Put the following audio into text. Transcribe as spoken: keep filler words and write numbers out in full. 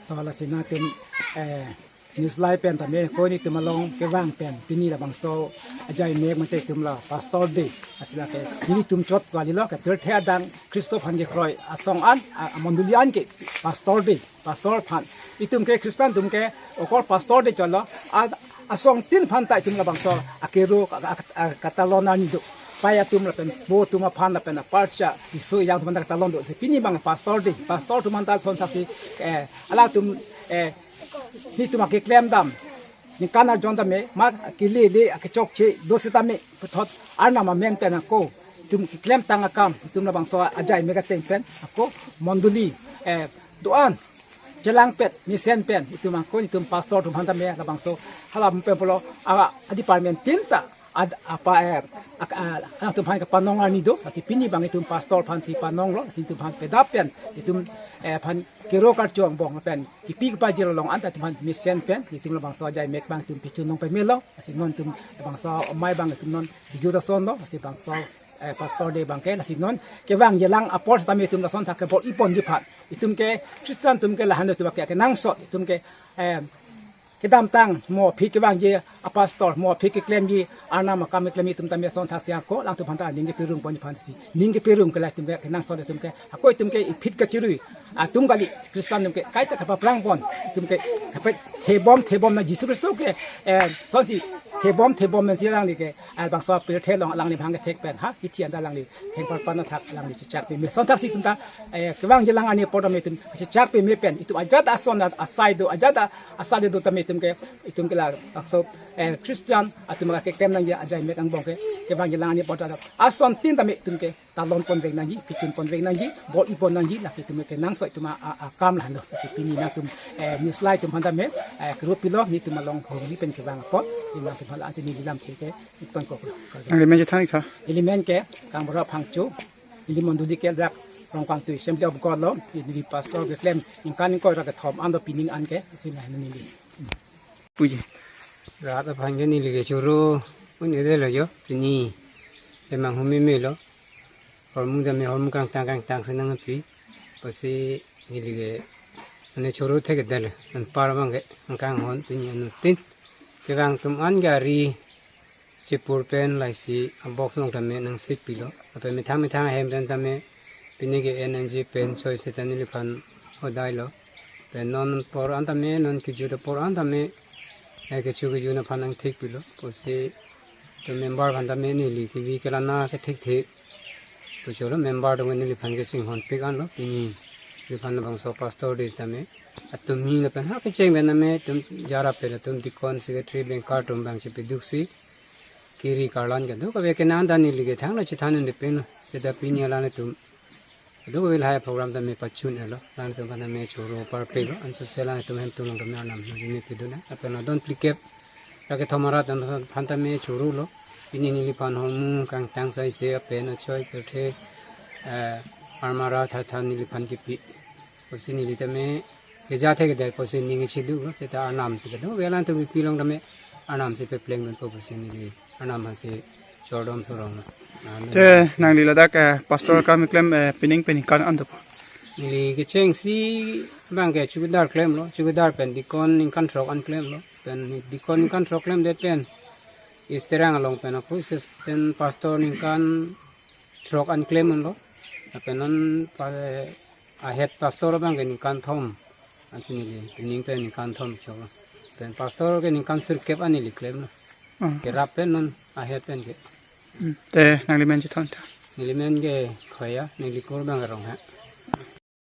To lasi nangtum, eh, News Live pen tame ko nelitum along kevang pen pini labangso ajai mek mate itum la Pastor Day. Lasi lake nelitum chot kali lo ke pirthe adang Christo aphan kekroi asong an, a, amondoli an ke Pastor Day, Pastor aphan. Itum ke Christian atum ke okor Pastor Day chotlo, a, asongtin aphan ta itum labangso akero ka, ka, ka, katalon arni do. Pai atum lapen po atum aphan lapen aparcha iso yang atum aphan ta katalon do. Si pini abang Pastor Day, Pastor atum aphan ta asonthak si, eh, alangtum, eh, nelitum akeklem dam ningkan arjon tame, ma kelele akechokche do setame, puthot Arnam amen pen ako itum keklem tang akam, itum labangso ajai mek ateng pen ako mondoli, eh, do-an chelangpet mesen pen itum ako itum Pastor atum aphan tame labangso hala pen pulo a, a department tin ta ad, apa, eh, ak, a, atum aphan kapanong arni do. Lasi pini abang itum Pastor aphan si panong lo, lasi itum aphan pedap pen itum, eh, aphan kero karchong bong pen kipi kepajir along anta itum aphan mesen pen itum labangso ajai mek abang itum pichun nong pemelo. Lasi non itum labangso amei abang itum non bijut ason lo, lasi bangso, eh, Pastor Day abang ke. Lasi non kevangji alang apor setame itum lasonthak ke bor-iponji aphan, itum ke Christian atum ke lahan itum ke kenangsot, itum ke, eh, kedamtang mo aphi kevangji apastor, mo aphi keklemji Arnam akam keklemji atum tame asonthak si ako alangtum aphan ta ning keperum ponji aphan si, ning keperum ke la itum ke kenangsot itum ke, ako itum ke iphit kachirui atum kali, Christian atum ke kaita kapaphrang pon, itum ke kape thebom thebom na Jisu Khristo ke, eh, sonsi thebom thebom na si alangli ke, eh, bangso pirthe along alangli bhang kethek pen ha kithi anta alangli thengpar pan athak alangli chechak peme. Asonthak si itum ta, eh, kevangji alang arni apor tame itum chechak peme pen itum ajat ason asai do, ajat asai do tame itum ke, itum ke labangso, eh, Christian atum akeklem nangji ajai mek angbong ke kevangji alang arni apor ta asontin tame itum ke talon ponvek nangji, pichun ponvek nangji, bor-ipon nangji, lake itum kenangsot itum a, a, akam lahan lo. Lasi pini nangtum, eh, News Live atum aphan tame, eh, kero pilo, nelitum along hongli pen kevang apot, si nangtum hala ansi neli lamthe ke iton kok lo. Nangli men chethan ik tha. Neli men ke Kangbura Phangcho, neli mondoli ke dak Rongkangtui Assembly of God lo, neli Pastor keklem ningkan ingkoi ra kethom an do pining an ke, si neli. Puji. Rat aphan ke neli ke choro un-edetlo jo, pini emang hum meme lo. Hormu tame hormu kangtang kangtang si nangpi. Pusi neli ke mane choro thekdetlo. Anpar abang ke angkang hon pini anuttin. Kevang atum an ke ari chepur pen laisi a-box along tame nangsik pilo. Lapen methang methang ahem pen tame pini ke N N G pen choi seta neliphan hodai lo. Pen non apor an tame, non kejut apor an tame, eh, kecho kejun aphan nangthik pilo. Pusi to member aphan tame neli kevi kelana kethekthek pu cholo, member atum neliphan kachinghon pik an lo, pini neliphan labangso Pastor Day tame. Atum hi lapen ha kecheng pen tame, atum jara pen atum deacon, secretary, banker atum abang chepeduksi kiri karlan kadokave kenan ta neli ke thangno chethan un-e pen lo. Seta pini alanglitum kadokave lahai program tame pachun-elo. Alanglitum aphan tame choro parpik lo. Anso se alanglitum hem tulong tame Arnam nangji me pidun-e. Lapen adon phlikep ra kethom arat aphan tame choro lo. Pini neliphan hormu kangtang saise apen achoi pirthe, eh, armara thatha neliphan kipi. Pusi neli tame keja thekdet pusi ning chiduk lo, seta Arnam si kedo. Alanglitum kipi along tame Arnam si pepleng dunpo pusi neli Arnam aphan si chordom chorong lo. Amen. Te nangli ladak, eh, Pastor akam keklem, eh, pining pen ningkan an dopo? Neli kechengsi abang ke chowkidar klemlo, chowkidar pen deacon ningkan throk an klemlo, pen deacon ningkan throk klemdet pen East Terang along pen ako assistant pastor ningkan throk an klem unlo. Lapen non pa, eh, a-head pastor abang ke ningkan thom ansi neli, pining pen ningkan thom chok lo. Pen pastor ke ningkan sirkep an neli klemlo. Hmm. Kerap pen non a-head pen ke. Hmm. Te nangli men chethan tha. Neli men ke Khoya, neli kur abang ke Rongha.